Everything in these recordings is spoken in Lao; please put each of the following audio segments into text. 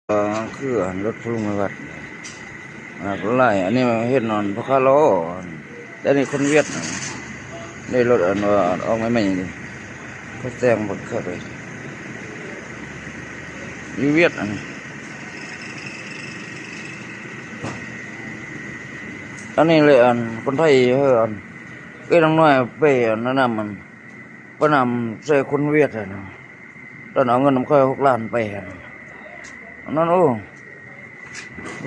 ເອີ ຄືອັນລົດພະລຸງໄປວັດ ອັນນັ້ນກໍຫຼາຍ. ອັນນີ້ເຫັນອັນພໍ່ຄ້າລໍ້ ແຕ່ນີ້ຄົນຫວຽດ ນີ້ລົດອັນວ່າອອກໃໝ່ໆນີ້ ເຂົາແຕ່ງບັກຄັກເລີຍ ຢູ່ຫວຽດ. ອັນນີ້ ອັນນີ້ເລີຍ ອັນຄົນໄທ ເອີ ອັນເອື້ອຍນາງນ້ອຍໄປ ອັນນັ້ນນຳ ອັນ ປະນຳໃສ່ຄົນຫວຽດຫັ້ນນະ ຕອນເອົາເງິນນຳຂ້ອຍຫົກລ້ານໄປຫັ້ນ ອັນນັ້ນ. ໂອ້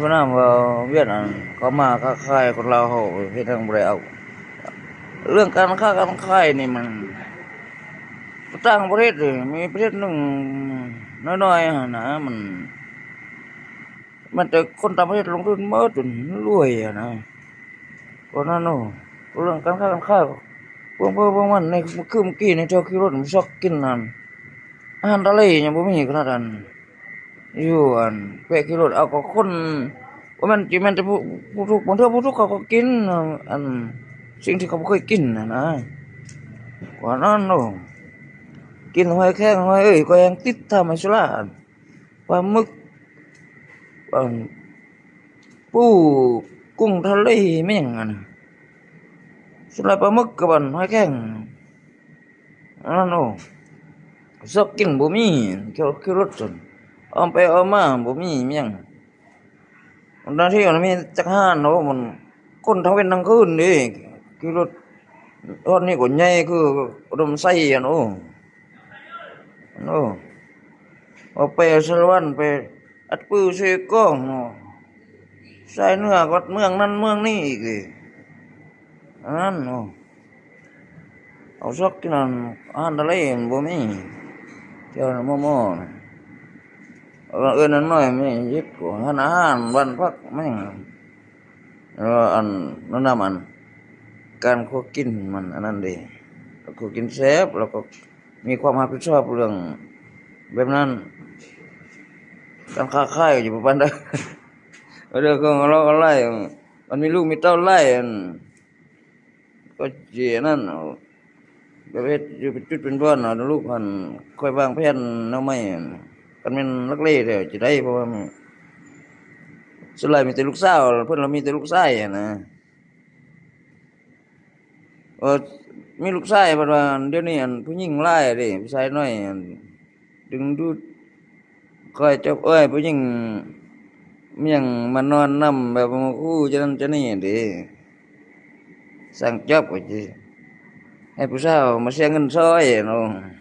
ປະນຳວ່າຫວຽດຫັ້ນ ເຂົາມາຄ້າຂາຍ ຄົນລາວເຮົາເຮັດຫຍັງບໍ່ໄດ້ເອົາ. ເລື່ອງການຄ້າການຂາຍນີ້ມັນ ຕ່າງປະເທດນີ້ ມີປະເທດໜຶ່ງນ້ອຍໆຫັ້ນນະ ມັນ ມັນແຕ່ຄົນຕ່າງປະເທດລົງທຶນໝົດຈົນລວຍຫັ້ນນະ. ກໍນັ້ນໂອ້ ເລື່ອງການຄ້າການຂາຍ ເບິ່ງເພິ່ນເບິ່ງມັນ ໃນຄືເມື່ອກີ້ນີ້ ແຖວຂີ່ລົດມັນຊອກກິນອັນ ອາຫານທະເລຍັງບໍ່ມີຂະໜາດອັນ ຢູ່ອັນແວະຂີ່ລົດເອົາ ກໍຄົນ ບໍ່ແມ່ນ ຊິແມ່ນແຕ່ຜູ້ ຜູ້ທຸກ ບາງເທື່ອຜູ້ທຸກເຂົາກໍກິນອັນ ສິ່ງທີ່ເຂົາບໍ່ເຄີຍກິນຫັ້ນນະ. ວ່ານັ້ນໂອ້ ກິນຫອຍແຄງ ຫອຍເອີຍ ກໍຍັງຕິດທຳໃຫ້ສຸລາ ປາໝຶກ ອັນ ປູ ກຸ້ງທະເລ ແມ່ນຫຍັງອັນ ສ່ວນຫຼາຍປາໝຶກກັບອັນຫອຍແຄງ ອັນນັ້ນໂອ້ ຊອກກິນບໍ່ມີ ຂີ່ລົດຊັ້ນ ອ້ອມໄປອ້ອມມາບໍ່ມີຫຍັງ. ບາງທີມັນມີຈັກຮ້ານໂອ້ ມັນຄົນທັງເວັນທັງຄືນເດ້ ຂີ່ລົດ ຮອດນີ້ກໍໃຫຍ່ຄືອຸດົມໄຊຫັ້ນໂອ້. ໂອ້ ອອກໄປສາລະວັນ ໄປອັດປືເຊກອງເນາະ ສາຍເໜືອກໍເມືອງນັ້ນເມືອງນີ້ອີກເດ ອັນນັ້ນເນາະ. ເອົາຊອກກິນອັນ ອາຫານທະເລມັນບໍ່ມີ ແຖວໝໍໆນະ ເອີ້ນນາງນ້ອຍມີເຮັດ ຮ້ານອາຫານ ບ້ານພັກແມ່ງ ແລ້ວອັນ ແນະນຳອັນ ການຄົວກິນມັນອັນນັ້ນເດ້ ຄົວກິນແຊບ ແລ້ວກໍ ມີຄວາມຮັບຜິດຊອບເລື່ອງແບບນັ້ນ ການຄ້າຂາຍກໍຊິບໍ່ປານໃດ ເລື່ອງຂອງລາວກໍຫຼາຍ ມັນມີລູກມີເຕົ້າຫຼາຍ ອັນ ກໍຊິອັນນັ້ນ ແບບເຮັດຢູ່ເປັນຈຸດເປັນບ່ອນເນາະ ລູກຫັ້ນ ຂ້ອຍວາງແຜນແນວໃໝ່ ຄັນແມ່ນລັກເລແທ້ຊິໄດ້ ເພາະວ່າ ສ່ວນຫຼາຍມີແຕ່ລູກສາວ ເພິ່ນລະມີແຕ່ລູກຊາຍຫັ້ນນະ. ເອີ ມີລູກຊາຍ ເພິ່ນວ່າດຽວນີ້ອັນຜູ້ຍິງຫຼາຍເດ້ ຜູ້ຊາຍໜ້ອຍອັນດຶງດູດ ຄອຍຈອບເອີຍ ຜູ້ຍິງມີຫຍັງມານອນນຳ ແບບມາຄູ່ຈະນັ້ນຈະນີ້ເດ້ ສ້າງຈອບກໍຊິໃຫ້ຜູ້ສາວມາເສຍເງິນຊ່ອຍເນາະ.